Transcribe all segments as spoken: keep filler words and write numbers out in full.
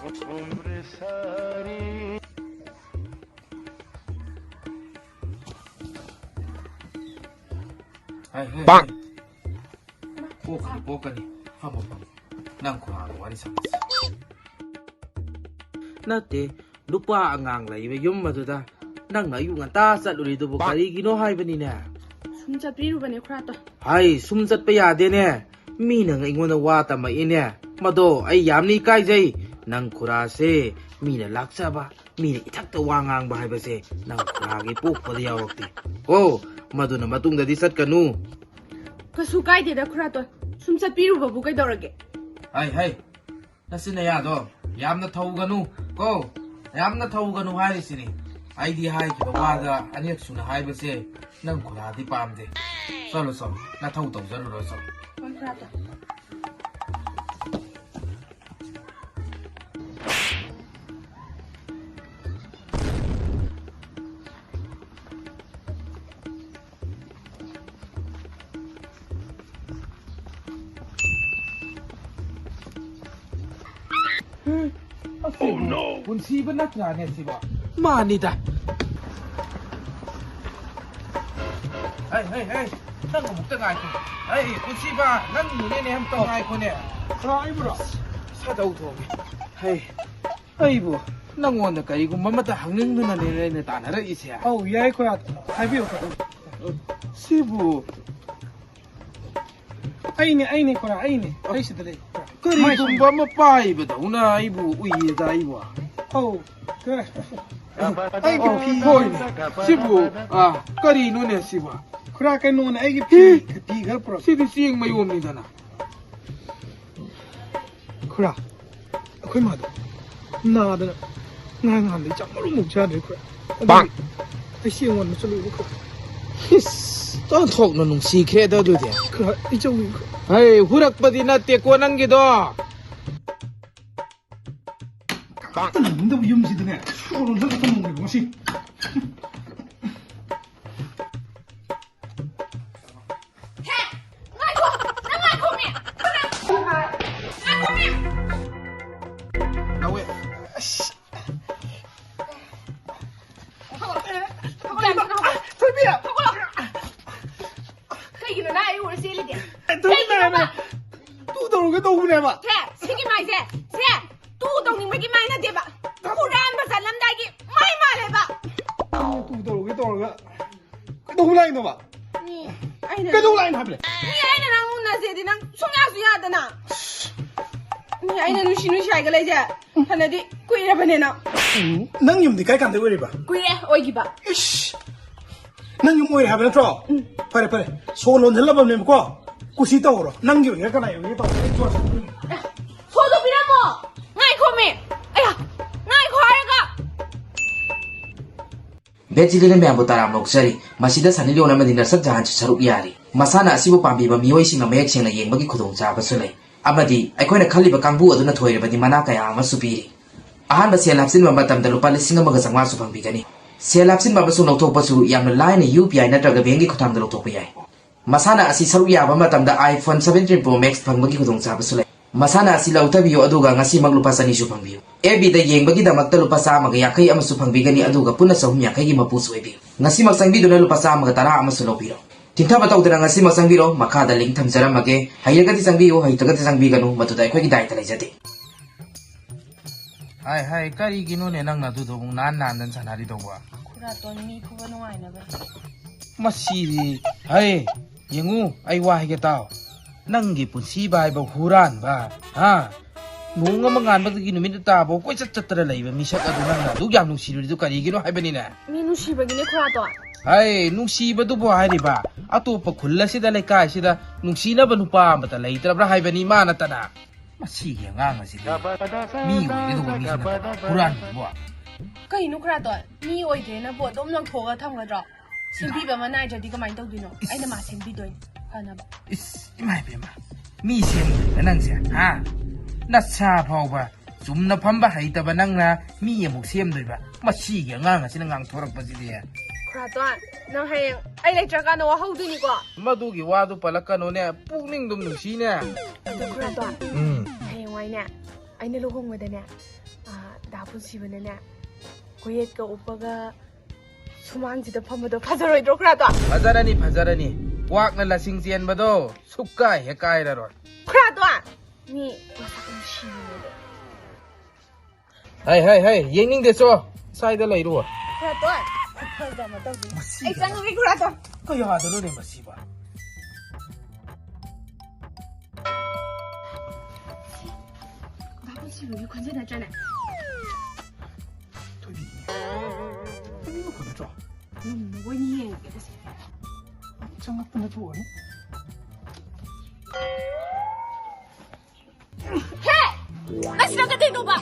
ꯍꯥꯏ, ꯍꯥꯏ, ꯄꯥꯛ꯫ ꯍꯥꯏ꯫ ꯄꯣꯛꯀꯅꯤ, ꯄꯣꯛꯀꯅꯤ꯫ ꯐꯝꯃꯣ, ꯐꯝꯃꯣ꯫ ꯅꯪ ꯈꯨꯔꯥꯒ ꯋꯥꯔꯤ ꯁꯥꯟꯅꯁꯤ꯫ ꯅꯠꯇꯦ, ꯅꯨꯄꯥ ꯑꯉꯥꯡ ꯂꯩꯕ ꯌꯨꯝ ꯑꯗꯨꯗ ꯅꯪꯅ ꯑꯌꯨꯛ ꯉꯟꯇꯥ ꯆꯠꯂꯨꯔꯤꯗꯨꯕꯨ ꯀꯔꯤꯒꯤꯅꯣ ꯍꯥꯏꯕꯅꯤꯅꯦ? ꯁꯨꯝ ꯆꯠꯄꯤꯔꯨꯕꯅꯦ, ꯈꯨꯔꯥꯇꯣꯟ꯫ ꯍꯥꯏ, ꯁꯨꯝ ꯆꯠꯄ ꯌꯥꯗꯦꯅꯦ꯫ ꯃꯤꯅ ꯑꯩꯉꯣꯟꯗ ꯋꯥ ꯇꯝꯃꯛꯏꯅꯦ꯫ ꯃꯗꯣ ꯑꯩ ꯌꯥꯝꯅ ꯏꯀꯥꯏꯖꯩ꯫ ꯅꯪ ꯈꯨꯔꯥꯁꯦ ꯃꯤꯅ ꯂꯥꯛꯆꯕ, ꯃꯤꯅ ꯏꯊꯛꯇ ꯋꯥ ꯉꯥꯡꯕ ꯍꯥꯏꯕꯁꯦ ꯅꯪ ꯈꯨꯔꯥꯒꯤ ꯄꯣꯛꯄꯗ ꯌꯥꯎꯔꯛꯇꯦ꯫ ꯀꯣ, ꯃꯗꯨꯅ ꯃꯇꯨꯡꯗꯗꯤ ꯆꯠꯀꯅꯨ꯫ ꯀꯩꯁꯨ ꯀꯥꯏꯗꯦꯗ, ꯈꯨꯔꯥꯇꯣꯟ꯫ ꯁꯨꯝ ꯆꯠꯄꯤꯔꯨꯕꯕꯨ ꯀꯩꯗꯧꯔꯒꯦ? ꯍꯥꯏ, ꯍꯥꯏ, ꯅꯆꯤꯟ ꯅꯌꯥꯗꯣ ꯌꯥꯝꯅ ꯊꯧꯒꯅꯨ ꯀꯣ, ꯌꯥꯝꯅ ꯊꯧꯒꯅꯨ ꯍꯥꯏꯔꯤꯁꯤꯅꯤ꯫ ꯑꯩꯗꯤ ꯍꯥꯏꯈꯤꯕ ꯋꯥꯗ ꯑꯅꯤꯔꯛ ꯁꯨꯅ ꯍꯥꯏꯕꯁꯦ ꯅꯪ ꯈꯨꯔꯥꯗꯤ ꯄꯥꯝꯗꯦ꯫ ꯆꯠꯂꯣ, ꯆꯠꯂꯣ, ꯅꯊꯧ ꯇꯧꯖꯔꯨꯔꯣ, ꯆꯠꯂꯣ꯫ ꯍꯣꯏ, ꯈꯨꯔꯥꯇꯣꯟ꯫ ꯑꯁꯤꯕꯨ ꯄꯨꯟꯁꯤꯕ ꯅꯠꯇ꯭ꯔꯥꯅꯦ ꯁꯤꯕꯣ? ꯃꯥꯅꯤꯗ꯫ ꯍꯩ, ꯍꯩ, ꯍꯩ, ꯅꯪ ꯑꯃꯨꯛꯇ ꯉꯥꯏꯈꯣ꯫ ꯍꯩ, ꯄꯨꯟꯁꯤꯕ, ꯅꯪ ꯃꯨꯅꯦꯅꯦ ꯑꯝꯇ ꯉꯥꯏꯈꯣꯅꯦ꯫ ꯀꯅꯥ, ꯑꯩꯕꯨꯔꯣ? ꯁꯥꯗꯧ ꯊꯣꯡꯉꯦ꯫ ꯍꯩ, ꯑꯩꯕꯨ ꯅꯪꯉꯣꯟꯗ ꯀꯔꯤꯒꯨꯝꯕ ꯑꯃꯇ ꯍꯪꯅꯤꯡꯗꯨꯅꯅꯦ ꯑꯩꯅ ꯇꯥꯟꯅꯔꯛꯏꯁꯦ꯫ ꯑꯧ, ꯌꯥꯏ, ꯈꯨꯔꯥ, ꯍꯥꯏꯕꯤꯌꯨ, ꯈꯨꯔꯥ꯫ ꯁꯤꯕꯨ ꯑꯩꯅꯦ, ꯑꯩꯅꯦ, ꯈꯨꯔꯥ, ꯑꯩꯅꯦ꯫ ꯑꯩ ꯁꯤꯗ ꯂꯩ, ꯈꯨꯔꯥ꯫ ꯀꯔꯤꯒꯨꯝꯕ ꯑꯃ ꯄꯥꯏꯕꯗꯧꯅ ꯑꯩꯕꯨ ꯎꯏꯌꯦꯗ ꯑꯩꯕꯨ꯫ ꯑꯧ, ꯈꯨꯔꯥ꯫ ꯑꯩꯒꯤ ꯐꯤ꯫ ꯍꯣꯏꯅꯦ꯫ ꯁꯤꯕꯨ, ꯑ, ꯀꯔꯤꯅꯣꯅꯦ ꯁꯤꯕꯨ? ꯈꯨꯔꯥ, ꯀꯩꯅꯣꯅꯦ, ꯑꯩꯒꯤ ꯐꯤ, ꯐꯤ ꯈꯔ ꯄꯨꯔꯛ꯫ ꯁꯤꯗꯤ ꯆꯦꯡ ꯃꯌꯣꯝꯅꯤꯗꯅ꯫ ꯈꯨꯔꯥ, ꯑꯩꯈꯣꯏ ꯃꯥꯗꯣ ꯅꯥꯗꯅ ꯉꯔꯥꯡ ꯅꯍꯥꯟꯗꯩ ꯆꯥꯛ ꯃꯔꯨ ꯑꯃꯨꯛ ꯆꯥꯗ꯭ꯔꯦ, ꯈꯨꯔꯥ꯫ ꯑꯗꯨꯒꯤ ꯑꯩ ꯆꯦꯡ ꯋꯥꯟꯕ ꯆꯠꯂꯨꯏꯕ, ꯈꯨꯔꯥ꯫ ꯏꯁ, ꯑꯣꯟꯊꯣꯛꯅ ꯅꯨꯡꯁꯤꯈ꯭ꯔꯦꯗ ꯑꯗꯨꯗꯤ꯫ ꯈꯨꯔꯥ, ꯑꯩ ꯆꯠꯂꯨꯏꯕ, ꯈꯨꯔꯥ꯫ ꯍꯩ, ꯍꯨꯔꯛꯄꯗꯤ ꯅꯠꯇꯦꯀꯣ ꯅꯪꯒꯤꯗꯣ꯫ ꯀꯅꯥꯝꯇ ꯂꯩꯅꯤꯡꯗꯕ ꯌꯨꯝꯁꯤꯗꯅꯦ ꯁꯣꯔ ꯍꯣꯟꯖꯜꯂꯒ ꯊꯝꯃꯝꯃꯦꯕ ꯉꯁꯤ꯫ ꯍꯦ! ꯉꯥꯏꯈꯣ! ꯅꯪ ꯉꯥꯏꯈꯣꯃꯤ! ꯉꯥꯏꯈꯣꯃꯤ! ꯂꯧꯋꯦ, ꯁꯦ, ꯁꯤꯒꯤ ꯃꯥꯏꯁꯦ, ꯁꯦ, ꯇꯨ ꯇꯧꯅꯤꯡꯕꯒꯤ ꯃꯥꯏ ꯅꯠꯇꯦꯕ, ꯍꯨꯔꯥꯟꯕ ꯆꯠꯂꯝꯗꯥꯏꯒꯤ ꯃꯥꯏ ꯃꯥꯜꯂꯦꯕ꯫ ꯇꯨ ꯇꯧꯔꯒꯦ ꯇꯧꯔꯒ ꯀꯩꯗꯧꯕ ꯂꯥꯛꯏꯅꯣꯕ? ꯃꯤ ꯑꯩꯅ ꯀꯩꯗꯧꯕ ꯂꯥꯛꯏꯅꯣ ꯍꯥꯏꯕꯅꯦ? ꯃꯤ ꯑꯩꯅ ꯅꯪ ꯎꯅꯁꯦꯗꯤ ꯅꯪ ꯁꯨꯡꯌꯥꯁꯨ ꯌꯥꯗꯅ꯫ ꯃꯤ ꯑꯩꯅ ꯅꯨꯡꯁꯤ ꯅꯨꯡꯁꯤ ꯍꯥꯏꯒ ꯂꯩꯁꯦ ꯐꯅꯗꯤ ꯀꯨꯏꯔꯕꯅꯦ ꯅꯪ꯫ ꯅꯪ ꯌꯨꯝꯗꯤ ꯀꯥꯏ ꯀꯥꯟꯗꯩ ꯑꯣꯏꯔꯤꯕ? ꯀꯨꯏꯔꯦ ꯑꯣꯏꯈꯤꯕ꯫ ꯏꯁ! ꯅꯪ ꯌꯨꯝ ꯑꯣꯏꯔꯦ ꯍꯥꯏꯕ ꯅꯠꯇ꯭ꯔꯣ? ꯐꯔꯦ, ꯐꯔꯦ꯫ ꯁꯣ ꯂꯣꯟꯁꯤꯜꯂꯕꯅꯦꯕꯀꯣ꯫ ꯀꯨꯁꯤ ꯇꯧꯔꯣ꯫ ꯅꯪꯒꯤ ꯑꯣꯏꯒꯦꯔꯥ ꯀꯅꯥꯒꯤ ꯑꯣꯏꯒꯦꯔꯥ ꯇꯧꯔꯣ꯫ ꯑꯩ ꯖꯣꯔ ꯁꯥꯟꯅꯅꯤ꯫ ꯁꯣꯗꯣ ꯄꯤꯔꯝꯃꯣ꯫ ꯉꯥꯏꯈꯣꯃꯤ꯫ ꯑꯌꯥ! ꯉꯥꯏꯈꯣ ꯍꯥꯏꯔꯒ꯫ ꯕꯦꯠ ꯆꯤꯂꯤꯅ ꯃꯌꯥꯝꯕꯨ ꯇꯔꯥꯝꯅ ꯑꯣꯛꯆꯔꯤ꯫ ꯃꯁꯤꯗ ꯁꯟꯅꯤ ꯂꯤꯑꯣꯟ ꯑꯃꯗꯤ ꯅꯁꯔꯠ ꯖꯍꯥꯟꯁꯨ ꯁꯔꯨꯛ ꯌꯥꯔꯤ꯫ ꯃꯁꯥꯟꯅ ꯑꯁꯤꯕꯨ ꯄꯥꯝꯕꯤꯕ ꯃꯤꯑꯣꯏꯁꯤꯡꯅ ꯃꯌꯦꯛ ꯁꯦꯡꯅ ꯌꯦꯡꯕꯒꯤ ꯈꯨꯗꯣꯡꯆꯥꯕꯁꯨ ꯂꯩ꯫ ꯑꯃꯗꯤ ꯑꯩꯈꯣꯏꯅ ꯈꯜꯂꯤꯕ ꯀꯥꯡꯕꯨ ꯑꯗꯨꯅ ꯊꯣꯏꯔꯕꯗꯤ ꯃꯅꯥ ꯀꯌꯥ ꯑꯃꯁꯨ ꯄꯤꯔꯤ꯫ ꯑꯍꯥꯟꯕ ꯁꯦꯜ ꯍꯥꯞꯆꯤꯟꯕ ꯃꯇꯝꯗ ꯂꯨꯄꯥ ꯂꯤꯁꯤꯡ ꯑꯃꯒ ꯆꯥꯝꯃꯉꯥꯁꯨ ꯐꯪꯕꯤꯒꯅꯤ꯫ ꯁꯦꯜ ꯍꯥꯞꯆꯤꯟꯕ ꯑꯃꯁꯨꯡ ꯂꯧꯊꯣꯛꯄꯁꯨ ꯌꯥꯝꯅ ꯂꯥꯏꯅ ꯌꯨ ꯄꯤ ꯑꯥꯏ ꯅꯠꯇ꯭ꯔꯒ ꯕꯦꯡꯒꯤ ꯈꯨꯠꯊꯥꯡꯗ ꯂꯧꯊꯣꯛꯄ ꯌꯥꯏ꯫ ꯃꯁꯥꯟꯅ ꯑꯁꯤ ꯁꯔꯨꯛ ꯌꯥꯕ ꯃꯇꯝꯗ iPhone seventeen Pro Max ꯐꯪꯕꯒꯤ ꯈꯨꯗꯣꯡꯆꯥꯕꯁꯨ ꯂꯩ꯫ ꯃꯁꯥꯟꯅ ꯑꯁꯤ ꯂꯧꯊꯕꯤꯌꯨ, ꯑꯗꯨꯒ ꯉꯁꯤꯃꯛ ꯂꯨꯄꯥ ꯆꯅꯤꯁꯨ ꯐꯪꯕꯤꯌꯨ꯫ ꯑꯦꯐ ꯕꯤꯗ ꯌꯦꯡꯕꯒꯤꯗꯃꯛꯇ ꯂꯨꯄꯥ ꯆꯥꯝꯃꯒ ꯌꯥꯡꯈꯩ ꯑꯃꯁꯨ ꯐꯪꯕꯤꯒꯅꯤ, ꯑꯗꯨꯒ ꯄꯨꯟꯅ ꯆꯍꯨꯝ ꯌꯥꯡꯈꯩꯒꯤ ꯃꯄꯨꯁꯨ ꯑꯣꯏꯕꯤꯌꯨ꯫ ꯉꯁꯤꯃꯛ ꯆꯪꯕꯤꯗꯨꯅ ꯂꯨꯄꯥ ꯆꯥꯝꯃꯒ ꯇꯔꯥ ꯑꯃꯁꯨ ꯂꯧꯕꯤꯔꯣ꯫ ꯊꯤꯡꯊꯕ ꯇꯧꯗꯅ ꯉꯁꯤꯃꯛ ꯆꯪꯕꯤꯔꯣ꯫ ꯃꯈꯥꯗ link ꯊꯝꯖꯔꯝꯃꯒꯦ꯫ ꯍꯩꯔꯒꯗꯤ ꯆꯪꯕꯤꯌꯨ, ꯍꯩꯇ꯭ꯔꯒꯗꯤ ꯆꯪꯕꯤꯒꯅꯨ, ꯃꯗꯨꯗ ꯑꯩꯈꯣꯏꯒꯤ ꯗꯥꯏꯇ ꯂꯩꯖꯗꯦ꯫ ꯍꯥꯏ, ꯍꯥꯏ, ꯀꯔꯤꯒꯤꯅꯣꯅꯦ ꯅꯪꯅ ꯑꯗꯨꯗꯣ ꯑꯃꯨꯛ ꯅꯥꯟ ꯅꯥꯟꯗꯅ ꯁꯥꯟꯅꯔꯤꯗꯧꯕ? ꯈꯨꯔꯥꯇꯣꯟ ꯃꯤ ꯐꯨꯕ ꯅꯨꯡꯉꯥꯏꯅꯕ꯫ ꯃꯁꯤꯗꯤ, ꯍꯩ, ꯌꯦꯡꯉꯨ, ꯑꯩ ꯋꯥ ꯍꯥꯏꯒꯦ ꯇꯥꯎ꯫ ꯅꯪꯒꯤ ꯄꯨꯟꯁꯤꯕ ꯍꯥꯏꯕ ꯍꯨꯔꯥꯟꯕ, ꯍꯥ? ꯅꯣꯡ ꯑꯃ ꯉꯥꯟꯕꯗꯒꯤ ꯅꯨꯃꯤꯠ ꯇꯥꯕ ꯀꯣꯏꯆꯠ ꯆꯠꯇꯅ ꯂꯩꯕ ꯃꯤꯁꯛ ꯑꯗꯨ ꯅꯪꯅ ꯑꯗꯨꯛ ꯌꯥꯝ ꯅꯨꯡꯁꯤꯔꯤꯗꯨ ꯀꯔꯤꯒꯤꯅꯣ ꯍꯥꯏꯕꯅꯤꯅꯦ? ꯃꯤ ꯅꯨꯡꯁꯤꯕꯒꯤꯅꯦ ꯈꯨꯔꯥꯇꯣꯟ꯫ ꯍꯩ, ꯅꯨꯡꯁꯤꯕꯗꯨꯕꯨ ꯍꯥꯏꯔꯤꯕ? ꯑꯇꯣꯞꯄ ꯈꯨꯜ ꯑꯁꯤꯗ, ꯂꯩꯀꯥꯏꯁꯤꯗ ꯅꯨꯡꯁꯤꯅꯕ ꯅꯨꯄꯥ ꯑꯃꯇ ꯂꯩꯇ꯭ꯔꯕ꯭ꯔꯥ ꯍꯥꯏꯕꯅꯤ, ꯃꯥ ꯅꯠꯇꯅ? ꯃꯁꯤꯒꯤ ꯑꯉꯥꯡ ꯑꯁꯤꯗꯤ ꯃꯤ ꯑꯣꯏꯒꯗꯧꯕ ꯃꯤꯁꯨ ꯅꯠꯇꯕ ꯍꯨꯔꯥꯟꯕꯕꯨ꯫ ꯀꯩꯅꯣ ꯈꯨꯔꯥꯇꯣꯟ? ꯃꯤ ꯑꯣꯏꯗ꯭ꯔꯦꯅꯕꯨ ꯑꯗꯨꯝ ꯂꯪꯊꯣꯛꯑꯒ ꯊꯝꯒꯗ꯭ꯔꯣ? ꯁꯦꯝꯕꯤꯕ ꯑꯃ ꯅꯥꯏꯗ꯭ꯔꯗꯤ ꯀꯃꯥꯏꯅ ꯇꯧꯗꯣꯏꯅꯣ? ꯏꯁ꯫ ꯑꯩꯅ ꯃꯥ ꯁꯦꯝꯕꯤꯗꯣꯏꯅꯦ ꯐꯅꯕ꯫ ꯏꯁ, ꯏꯃꯥ ꯏꯕꯦꯝꯃ, ꯃꯤ ꯁꯦꯝꯗꯣꯏꯕ ꯅꯪꯁꯦ, ꯍꯥ? ꯅꯁꯥ ꯐꯥꯎꯕ ꯆꯨꯝꯅ ꯐꯝꯕ ꯍꯩꯇꯕ ꯅꯪꯅ ꯃꯤ ꯑꯃꯨꯛ ꯁꯦꯝꯗꯣꯏꯕ? ꯃꯁꯤꯒꯤ ꯑꯉꯥꯡ ꯑꯁꯤꯅ ꯉꯥꯡꯊꯣꯔꯛꯄꯁꯤꯗꯤ꯫ ꯈꯨꯔꯥꯇꯣꯟ, ꯅꯪ ꯍꯌꯦꯡ ꯑꯩ ꯂꯩꯇ꯭ꯔꯀꯥꯟꯗ ꯋꯥꯍꯧꯗꯣꯏꯅꯤꯀꯣ꯫ ꯃꯗꯨꯒꯤ ꯋꯥꯗꯨ ꯄꯜꯂꯛꯀꯅꯨꯅꯦ, ꯄꯨꯛꯅꯤꯡꯗꯨꯝ ꯅꯨꯡꯁꯤꯅꯦ꯫ ꯑꯗꯣ ꯈꯨꯔꯥꯇꯣꯟ, ꯎꯝ꯫ ꯍꯌꯦꯡꯋꯥꯏꯅꯦ, ꯑꯩꯅ ꯂꯨꯍꯣꯡꯕꯗꯅꯦ, ꯑ, ꯗꯥ ꯄꯨꯟꯁꯤꯕꯅꯅꯦ, ꯀꯣꯌꯦꯠꯀ ꯎꯞꯄꯒ ꯁꯨꯃꯥꯡꯁꯤꯗ ꯐꯝꯕꯗꯣ ꯐꯖꯔꯣꯏꯗ꯭ꯔꯣ ꯈꯨꯔꯥꯇꯣꯟ? ꯐꯖꯔꯅꯤ, ꯐꯖꯔꯅꯤ꯫ ꯀ꯭ꯋꯥꯛꯅ ꯂꯁꯤꯡ ꯆꯦꯟꯕꯗꯣ ꯁꯨꯛꯀꯥꯏ ꯍꯦꯛ ꯀꯥꯏꯔꯔꯣꯏ꯫ ꯈꯨꯔꯥꯇꯣꯟ! ꯃꯤ ꯃꯁꯛ ꯅꯨꯡꯁꯤꯕꯅꯦ꯫ ꯍꯥꯏ, ꯍꯥꯏ, ꯍꯥꯏ, ꯌꯦꯡꯅꯤꯡꯗꯦ, ꯆꯣ꯫ ꯁ꯭ꯋꯥꯏꯗ ꯂꯩꯔꯨ꯫ ꯈꯨꯔꯥꯇꯣꯟ, ꯈꯨꯐꯖ ꯑꯃ ꯇꯧꯁꯤ꯫ ꯃꯁꯤ ꯑꯩ ꯆꯪꯉꯒꯦ, ꯈꯨꯔꯥꯇꯣꯟ꯫ ꯀꯌꯥꯗꯅꯣꯅꯦ ꯃꯁꯤꯕ? ꯚꯥꯕꯨ ꯁꯤꯕꯒꯤ ꯈꯣꯟꯖꯦꯜ ꯅꯠꯇ꯭ꯔꯅꯦ? ꯊꯣꯏꯕꯤ, ꯊꯣꯏꯕꯤ ꯃꯈꯣꯟ ꯅꯠꯇ꯭ꯔꯣ? ꯎꯝ, ꯃꯈꯣꯏꯅꯤ ꯌꯦꯡꯉꯒꯦ, ꯇꯁꯦꯡꯅ꯫ ꯆꯪꯉꯛꯄ ꯅꯠꯇ꯭ꯔꯣ? ꯍꯦ! ꯅꯪ ꯁꯤꯗ ꯀꯩꯗꯧꯅꯣꯕ?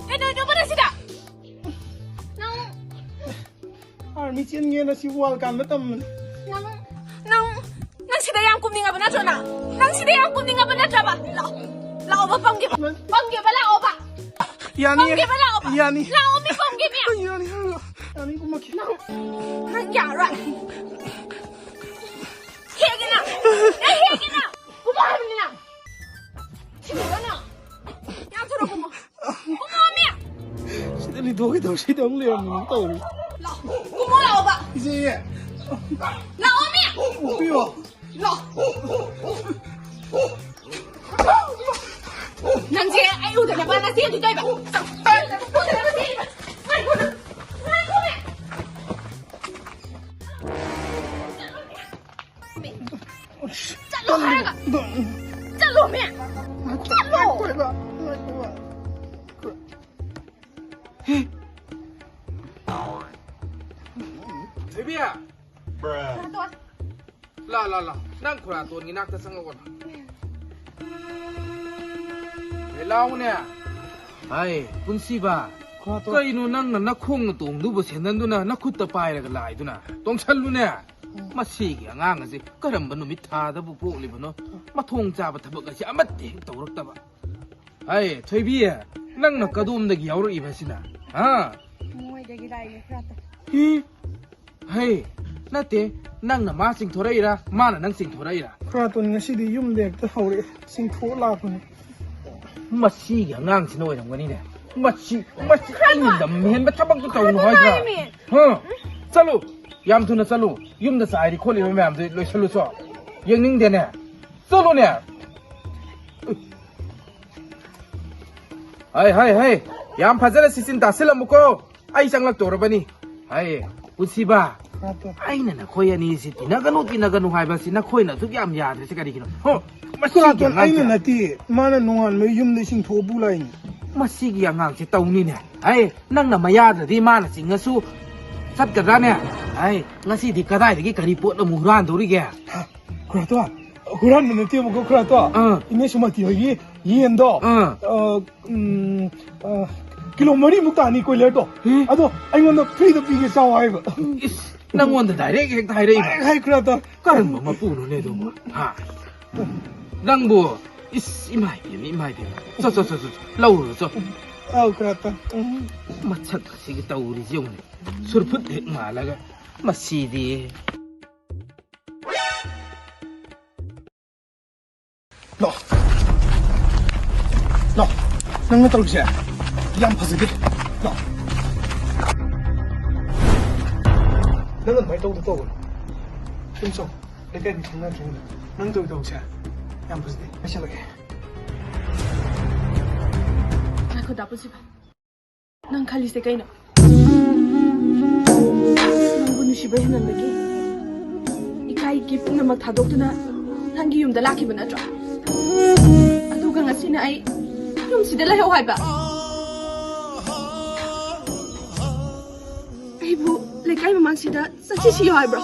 ꯀꯩꯗꯧꯅꯣꯕ ꯅꯪ ꯁꯤꯗ? ꯅꯪ ꯑꯥꯔꯃꯤ ꯆꯦꯟꯒꯦꯅ ꯁꯤ ꯋꯥꯜ ꯀꯥꯟꯕ ꯇꯝꯕꯅꯤ꯫ ꯅꯪ, ꯅꯪ, ꯅꯪ ꯁꯤꯗ ꯌꯥꯝ ꯀꯨꯝꯅꯤꯡꯉꯕ ꯅꯠꯇ꯭ꯔꯣ ꯅꯪ? ꯅꯪ ꯁꯤꯗ ꯌꯥꯝ ꯀꯨꯝꯅꯤꯡꯉꯕ ꯅꯠꯇ꯭ꯔꯕ? ꯂꯥꯛꯑꯣ, ꯂꯥꯛꯑꯣꯕ ꯄꯝꯒꯦꯕ꯫ ꯅꯪ ꯄꯝꯒꯦꯕ ꯂꯥꯛꯑꯣꯕ꯫ ꯌꯥꯅꯤ, ꯄꯝꯒꯦꯕ ꯂꯥꯛꯑꯣꯕ꯫ ꯌꯥꯅꯤ꯫ ꯂꯥꯛꯑꯣꯃꯤ ꯄꯝꯒꯦꯃꯤ꯫ ꯌꯥꯅꯤ, ꯌꯥꯅꯤ, ꯌꯥꯅꯤ, ꯀꯨꯝꯃꯛꯀꯦ꯫ ꯅꯪ, ꯅꯪ ꯌꯥꯔꯣꯏ꯫ ꯍꯦꯛꯒꯦ ꯅꯪ꯫ ꯅꯪ ꯍꯦꯛꯒꯦ ꯅꯪ꯫ ꯀꯨꯝꯃꯣ ꯍꯥꯏꯕꯅꯤ ꯅꯪ꯫ ꯁꯤꯗ ꯅꯪ꯫ ꯌꯥꯝ ꯊꯨꯅ ꯀꯨꯝꯃꯣ꯫ ꯀꯨꯝꯃꯣꯃꯤ꯫ ꯁꯤꯗ ꯂꯤꯟꯊꯣꯛꯈꯤꯗꯧ ꯁꯤꯗ ꯑꯃꯨꯛ ꯂꯩꯔꯝꯃꯤꯅꯦ ꯇꯧꯔꯤ꯫ ꯂꯥꯛꯑꯣ꯫ ꯀꯨꯝꯃꯣ ꯂꯥꯛꯑꯣꯕ꯫ ꯏꯆꯦ꯫ ꯂꯥꯛꯑꯣꯃꯤ꯫ ꯄꯤꯌꯣ꯫ ꯂꯥꯛꯑꯣ꯫ ꯅꯪꯁꯦ ꯑꯩ ꯎꯗꯅꯕ ꯅꯆꯦ ꯑꯗꯨ ꯇꯧꯏꯕ꯫ ꯎꯗꯅꯕ ꯆꯦꯜꯂꯤꯕ꯫ ꯉꯥꯏꯈꯣ ꯅꯪ꯫ ꯉꯥꯏꯈꯣꯃꯤ꯫ ꯆꯠꯂꯣ ꯍꯥꯏꯔꯒ꯫ ꯆꯠꯂꯣꯃꯤ꯫ ꯆꯠꯂꯣ꯫ ꯊꯣꯏꯕꯤ꯫ ꯂꯥ, ꯂꯥ, ꯂꯥ꯫ ꯅꯪ ꯈꯨꯔꯥꯇꯣꯟꯒꯤ ꯅꯥꯛꯇ ꯆꯪꯉꯛꯑꯣ꯫ ꯑꯦ, ꯂꯥꯎꯅꯦ꯫ ꯍꯥꯏ, ꯄꯨꯟꯁꯤꯕ꯫ ꯈꯨꯔꯥꯇꯣꯟ꯫ ꯀꯩꯅꯣ ꯅꯪꯅ ꯅꯈꯣꯡꯅ ꯇꯣꯡꯗꯨꯕ ꯁꯦꯟꯗꯟꯗꯨꯅ ꯅꯈꯨꯠꯇ ꯄꯥꯏꯔꯒ ꯂꯥꯛꯏꯗꯨꯅ? ꯇꯣꯡꯁꯜꯂꯨꯅꯦ꯫ ꯎꯝ꯫ ꯃꯁꯤꯒꯤ ꯑꯉꯥꯡ ꯑꯁꯤ ꯀꯔꯝꯕ ꯅꯨꯃꯤꯠ ꯊꯥꯗꯕꯨ ꯄꯣꯛꯂꯤꯕꯅꯣ? ꯃꯊꯣꯡ ꯆꯥꯕ ꯊꯕꯛ ꯑꯁꯤ ꯑꯃꯠꯇ ꯍꯦꯛ ꯇꯧꯔꯛꯇꯕ꯫ ꯍꯥꯏ, ꯊꯣꯏꯕꯤ, ꯅꯪꯅ ꯀꯗꯣꯝꯗꯒꯤ ꯌꯥꯎꯔꯛꯏꯕ ꯑꯁꯤꯅ? ꯍꯥ? ꯃꯣꯏꯗꯒꯤ ꯂꯥꯛꯏꯅꯦ, ꯈꯨꯔꯥꯇꯣꯟ꯫ ꯏ? ꯍꯩ, ꯅꯠꯇꯦ, ꯅꯪꯅ ꯃꯥ ꯆꯤꯡꯊꯣꯔꯛꯏꯔꯥ, ꯃꯥꯅ ꯅꯪ ꯆꯤꯡꯊꯣꯔꯛꯏꯔꯥ? ꯈꯨꯔꯥꯇꯣꯟ, ꯉꯁꯤꯗꯤ ꯌꯨꯝꯗ ꯍꯦꯛꯇ ꯍꯧꯔꯛꯑꯦ, ꯆꯤꯡꯊꯣꯛꯑ ꯂꯥꯛꯄꯅꯦ꯫ ꯃꯁꯤꯒꯤ ꯑꯉꯥꯡꯁꯤꯅ ꯑꯣꯏꯔꯝꯒꯅꯤꯅꯦ꯫ ꯃꯁꯤ, ꯃꯁꯤ ꯑꯩꯅ ꯂꯝ ꯍꯦꯟꯕ ꯊꯕꯛꯇꯨ ꯇꯧꯅꯨ ꯍꯥꯏꯗ꯭ꯔꯥ? ꯍꯥ? ꯆꯠꯂꯨ, ꯌꯥꯝ ꯊꯨꯅ ꯆꯠꯂꯨ꯫ ꯌꯨꯝꯗ ꯆꯥꯏꯔꯤ ꯈꯣꯠꯂꯤꯕ ꯃꯌꯥꯝꯗꯨ ꯂꯣꯏꯁꯜꯂꯨꯆꯣ꯫ ꯌꯦꯡꯅꯤꯡꯗꯦꯅꯦ꯫ ꯆꯠꯂꯨꯅꯦ꯫ ꯍꯩ, ꯍꯩ, ꯍꯩ, ꯌꯥꯝ ꯐꯖꯅ ꯁꯤꯆꯤꯟ ꯇꯥꯁꯤꯜꯂꯝꯃꯨꯀꯣ꯫ ꯑꯩ ꯆꯪꯂꯛꯇꯧꯔꯕꯅꯤ꯫ ꯍꯩ, ꯄꯨꯟꯁꯤꯕ, ꯑꯩꯅ ꯅꯈꯣꯏ ꯑꯅꯤꯁꯤ ꯇꯤꯟꯅꯒꯅꯨ, ꯇꯤꯟꯅꯒꯅꯨ ꯍꯥꯏꯕꯁꯤ ꯅꯈꯣꯏꯅ ꯑꯗꯨꯛ ꯌꯥꯝ ꯌꯥꯗ꯭ꯔꯤꯁꯤ ꯀꯔꯤꯒꯤꯅꯣ? ꯍꯣ, ꯃꯁꯤꯒꯤ ꯀꯨꯔꯥꯇꯣꯟ, ꯑꯩꯅ ꯑꯉꯥꯡꯁꯦ, ꯅꯠꯇꯦ, ꯃꯥꯅ ꯅꯣꯡꯉꯥꯟꯕ ꯌꯨꯝꯗꯩ ꯆꯤꯡꯊꯣꯛꯑ ꯄꯨ ꯂꯥꯛꯏꯅꯤ꯫ ꯃꯁꯤꯒꯤ ꯑꯉꯥꯡꯁꯦ ꯇꯧꯅꯤꯅꯦ꯫ ꯍꯩ, ꯅꯪꯅ ꯃꯌꯥꯗꯗꯤ ꯃꯥꯅ ꯆꯤꯡꯉꯁꯨ ꯆꯠꯀꯗ꯭ꯔꯥꯅꯦ? ꯍꯩ, ꯉꯁꯤꯗꯤ ꯀꯗꯥꯏꯗꯒꯤ ꯀꯔꯤ ꯄꯣꯠ ꯑꯃꯨꯛ ꯍꯨꯔꯥꯟꯗꯧꯔꯤꯒꯦ? ꯍꯥ, ꯀꯨꯔꯥꯇꯣꯟ, ꯍꯨꯔꯥꯟꯕ ꯅꯠꯇꯦꯕꯀꯣ, ꯀꯨꯔꯥꯇꯣꯟ꯫ ꯑꯥ꯫ ꯏꯅꯦ ꯁꯨꯃꯇꯤ ꯍꯣꯏꯒꯤ ꯌꯦꯟꯗꯣ, ꯑꯥ꯫ ꯑ, ꯎꯝ, ꯑ, ꯀꯤꯂꯣ ꯃꯔꯤꯃꯨꯛ ꯇꯥꯅꯤ ꯀꯣꯏꯂꯔꯗꯣ꯫ ꯍꯦ? ꯑꯗꯣ ꯑꯩꯉꯣꯟꯗ ꯐ꯭ꯔꯤꯗ ꯄꯤꯒꯦ ꯆꯥꯎ ꯍꯥꯏꯕ꯫ ꯏꯁ, ꯅꯪꯉꯣꯟꯗ ꯗꯥꯏꯔꯦꯛ ꯍꯦꯛꯇ ꯍꯥꯏꯔꯛꯏꯕ? ꯗꯥꯏꯔꯦꯛ ꯍꯥꯏ ꯀꯨꯔꯥꯇꯣꯟ꯫ ꯀꯔꯝꯕ ꯃꯄꯨꯅꯣꯅꯦ ꯑꯗꯨꯕꯨ? ꯍꯥ? ꯅꯪꯕꯨ, ꯏꯁ, ꯏꯃꯥ ꯏꯕꯦꯝꯃ, ꯏꯃꯥ ꯏꯕꯦꯝꯃ꯫ ꯆꯣ, ꯆꯣ, ꯆꯣ, ꯆꯣ, ꯆꯣ꯫ ꯂꯧꯔꯨꯔꯣ, ꯆꯣ꯫ ꯑꯧ, ꯀꯨꯔꯥꯇꯣꯟ꯫ ꯎꯝ꯫ ꯃꯁꯛ ꯑꯁꯤꯒ ꯇꯧꯔꯤꯁꯤ ꯌꯦꯡꯉꯨꯅꯦ꯫ ꯁꯨꯔꯐꯨꯠ ꯍꯦꯛ ꯃꯥꯜꯂꯒ꯫ ꯃꯁꯤꯗꯤ꯫ ꯂꯥꯛꯑꯣ꯫ ꯂꯥꯛꯑꯣ꯫ ꯅꯪꯅ ꯇꯧꯔꯤꯁꯦ ꯌꯥꯝ ꯐꯖꯗꯦ꯫ ꯂꯥꯛꯑꯣ꯫ ꯅꯪ ꯑꯗꯨꯃꯥꯏꯅ ꯇꯧꯗ ꯇꯧꯒꯅꯨ꯫ ꯁꯨꯝ ꯆꯪꯉꯣ꯫ ꯂꯩꯀꯥꯏ ꯃꯤ ꯈꯪꯅꯗ꯭ꯔꯤꯉꯩꯗ꯫ ꯅꯪ ꯇꯧꯔꯤ ꯊꯕꯛꯁꯦ ꯌꯥꯝ ꯐꯖꯗꯦ꯫ ꯂꯣꯏꯁꯤꯜꯂꯒꯦ꯫ ꯉꯥꯏꯈꯣ, ꯗꯥ ꯄꯨꯟꯁꯤꯕ꯫ ꯅꯪ ꯈꯜꯂꯤꯁꯦ ꯀꯩꯅꯣ? ꯅꯪꯕꯨ ꯅꯨꯡꯁꯤꯕ ꯍꯦꯟꯃꯟꯕꯒꯤ ꯏꯀꯥꯏꯒꯤ ꯄꯨꯝꯅꯃꯛ ꯊꯥꯗꯣꯛꯇꯨꯅ ꯅꯪꯒꯤ ꯌꯨꯝꯗ ꯂꯥꯛꯈꯤꯕ ꯅꯠꯇ꯭ꯔꯣ? ꯑꯗꯨꯒ ꯉꯁꯤꯅ ꯑꯩ ꯌꯨꯝꯁꯤꯗ ꯂꯩꯍꯧ ꯍꯥꯏꯕ? ꯑꯩꯕꯨ ꯂꯩꯀꯥꯏ ꯃꯃꯥꯡꯁꯤꯗ ꯆꯠꯁꯤ ꯁꯤꯌꯣ ꯍꯥꯏꯕ꯭ꯔꯣ?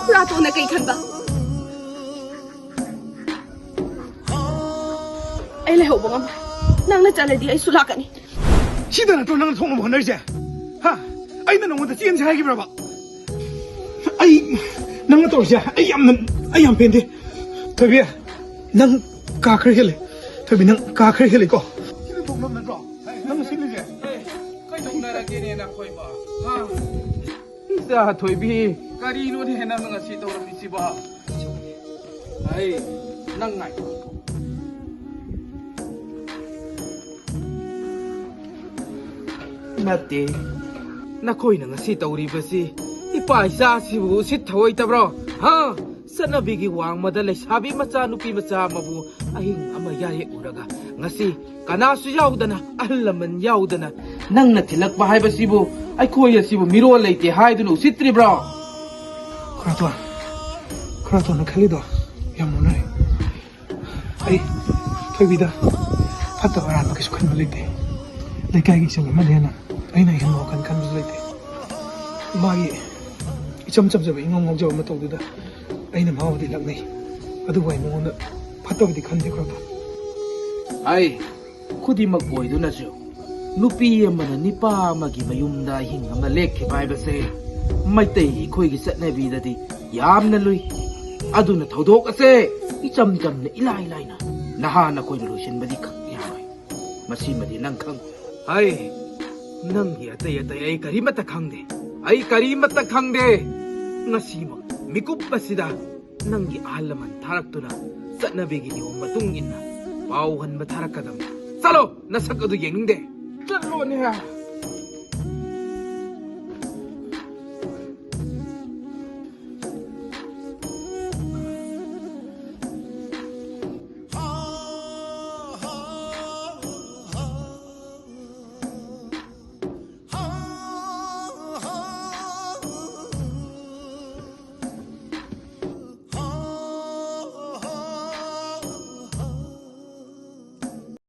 ꯈꯨꯔꯥꯇꯣꯟꯅ ꯀꯩ ꯈꯟꯕ? ꯑꯩ ꯂꯩꯍꯧꯕ ꯉꯝꯃꯣꯏ꯫ ꯅꯪꯅ ꯆꯠꯂꯗꯤ ꯑꯩꯁꯨ ꯂꯥꯛꯀꯅꯤ꯫ ꯁꯤꯗ ꯅꯠꯇ꯭ꯔꯣ ꯅꯪꯅ ꯊꯣꯛꯅꯕ ꯍꯣꯠꯅꯔꯤꯁꯦ? ꯍꯥ? ꯑꯩꯅ ꯅꯉꯣꯟꯗ ꯆꯦꯟꯁꯦ ꯍꯥꯏꯈꯤꯕ꯭ꯔꯕ? ꯑꯩ, ꯅꯪꯅ ꯇꯧꯔꯤꯁꯦ ꯑꯩ ꯌꯥꯝꯅ, ꯑꯩ ꯌꯥꯝ ꯄꯦꯟꯗꯦ꯫ ꯊꯣꯏꯕꯤ, ꯅꯪ ꯀꯥ ꯈꯔ ꯍꯦꯜꯂꯦ꯫ ꯊꯣꯏꯕꯤ, ꯅꯪ ꯀꯥ ꯈꯔ ꯍꯦꯜꯂꯦꯀꯣ꯫ ꯁꯤꯗ ꯊꯣꯛꯅꯕ ꯅꯠꯇ꯭ꯔꯣ ꯅꯪꯅ ꯁꯤꯜꯂꯤꯁꯦ? ꯀꯩꯗꯧꯅꯔꯒꯦꯅꯦ ꯅꯈꯣꯏꯕꯣ? ꯍꯥ? ꯏꯆꯥ ꯊꯣꯏꯕꯤ, ꯀꯔꯤꯅꯣꯅꯦ ꯅꯪꯅ ꯉꯁꯤ ꯇꯧꯔꯝꯃꯤꯁꯤꯕꯣ? ꯑꯩ, ꯅꯪ ꯉꯥꯏꯈꯣ꯫ ꯅꯠꯇꯦ, ꯅꯈꯣꯏꯅ ꯉꯁꯤ ꯇꯧꯔꯤꯕꯁꯤ ꯏꯄꯥ ꯏꯆꯥꯁꯤꯕꯨ ꯎꯁꯤꯠ ꯊꯑꯣꯏꯗꯕ꯭ꯔꯣ? ꯍꯥ? ꯆꯠꯅꯕꯤꯒꯤ ꯋꯥꯡꯃꯗ ꯂꯩꯁꯥꯕꯤ ꯃꯆꯥ, ꯅꯨꯄꯤ ꯃꯆꯥ ꯑꯃꯕꯨ ꯑꯍꯤꯡ ꯑꯃ ꯌꯥꯍꯦꯛꯎꯔꯒ, ꯉꯁꯤ ꯀꯅꯥꯁꯨ ꯌꯥꯎꯗꯅ, ꯑꯍꯜ ꯂꯃꯟ ꯌꯥꯎꯗꯅ, ꯅꯪꯅ ꯊꯤꯜꯂꯛꯄ ꯍꯥꯏꯕꯁꯤꯕꯨ ꯑꯩꯈꯣꯏ ꯑꯁꯤꯕꯨ ꯃꯤꯔꯣꯜ ꯂꯩꯇꯦ ꯍꯥꯏꯗꯨꯅ ꯎꯁꯤꯠꯇ꯭ꯔꯤꯕ꯭ꯔꯣ? ꯈꯔꯥꯇꯣꯟ, ꯈꯔꯥꯇꯣꯟꯅ ꯈꯜꯂꯤꯗꯣ ꯌꯥꯝ ꯑꯣꯟꯅꯔꯦ꯫ ꯑꯩ ꯊꯣꯏꯕꯤꯗ ꯐꯠꯇꯕ ꯑꯔꯥꯟꯕ ꯀꯩꯁꯨ ꯈꯟꯕ ꯂꯩꯇꯦ꯫ ꯂꯩꯀꯥꯏꯒꯤ ꯏꯆꯜ ꯑꯃꯅꯦꯅ ꯑꯩꯅ ꯍꯦꯟꯕ ꯋꯥꯈꯜ ꯈꯟꯕꯁꯨ ꯂꯩꯇꯦ꯫ ꯃꯥꯒꯤ ꯏꯆꯝ ꯆꯝꯖꯕ, ꯏꯉꯥꯎ ꯉꯥꯎꯖꯕ ꯃꯇꯧꯗꯨꯗ ꯑꯩꯅ ꯃꯥꯕꯨꯗꯤ ꯂꯛꯅꯩ, ꯑꯗꯨꯕꯨ ꯑꯩ ꯃꯉꯣꯟꯗ ꯐꯠꯇꯕꯗꯤ ꯈꯟꯗꯦ ꯈꯔꯥꯇꯣꯟ꯫ ꯑꯩ ꯈꯨꯗꯤꯡꯃꯛ ꯑꯣꯏꯗꯨꯅꯁꯨ ꯅꯨꯄꯤ ꯑꯃꯅ ꯅꯤꯄꯥ ꯑꯃꯒꯤ ꯃꯌꯨꯝꯗ ꯑꯍꯤꯡ ꯑꯃ ꯂꯦꯛꯈꯤꯕ ꯍꯥꯏꯕꯁꯦ ꯃꯩꯇꯩ ꯑꯩꯈꯣꯏꯒꯤ ꯆꯠꯅꯕꯤꯗꯗꯤ ꯌꯥꯝꯅ ꯂꯨꯏ꯫ ꯑꯗꯨꯅ ꯊꯧꯗꯣꯛ ꯑꯁꯦ ꯏꯆꯝ ꯆꯝꯅ, ꯏꯂꯥꯏ ꯂꯥꯏꯅ ꯅꯍꯥ ꯅꯈꯣꯏꯅ ꯂꯣꯏꯁꯤꯟꯕꯗꯤ ꯈꯪ ꯌꯥꯔꯣꯏ꯫ ꯃꯁꯤꯃꯗꯤ ꯅꯪ ꯈꯪ꯫ ꯍꯥꯏ, ꯅꯪꯒꯤ ꯑꯇꯩ ꯑꯇꯩ ꯑꯩ ꯀꯔꯤꯃꯠꯇ ꯈꯪꯗꯦ꯫ ꯑꯩ ꯀꯔꯤꯃꯠꯇ ꯈꯪꯗꯦ꯫ ꯉꯁꯤꯃꯛ ꯃꯤꯀꯨꯞ ꯑꯁꯤꯗ ꯅꯪꯒꯤ ꯑꯍꯜ ꯂꯃꯟ ꯊꯥꯔꯛꯇꯨꯅ ꯆꯠꯅꯕꯤꯒꯤ ꯅꯤꯌꯣꯝ ꯃꯇꯨꯡ ꯏꯟꯅ ꯄꯥꯎ ꯍꯟꯕ ꯊꯥꯔꯛꯀꯗꯕꯅꯤ꯫ ꯆꯠꯂꯣ, ꯅꯁꯛ ꯑꯗꯨ ꯌꯦꯡꯅꯤꯡꯗꯦ꯫ ꯆꯠꯂꯣꯅꯦ꯫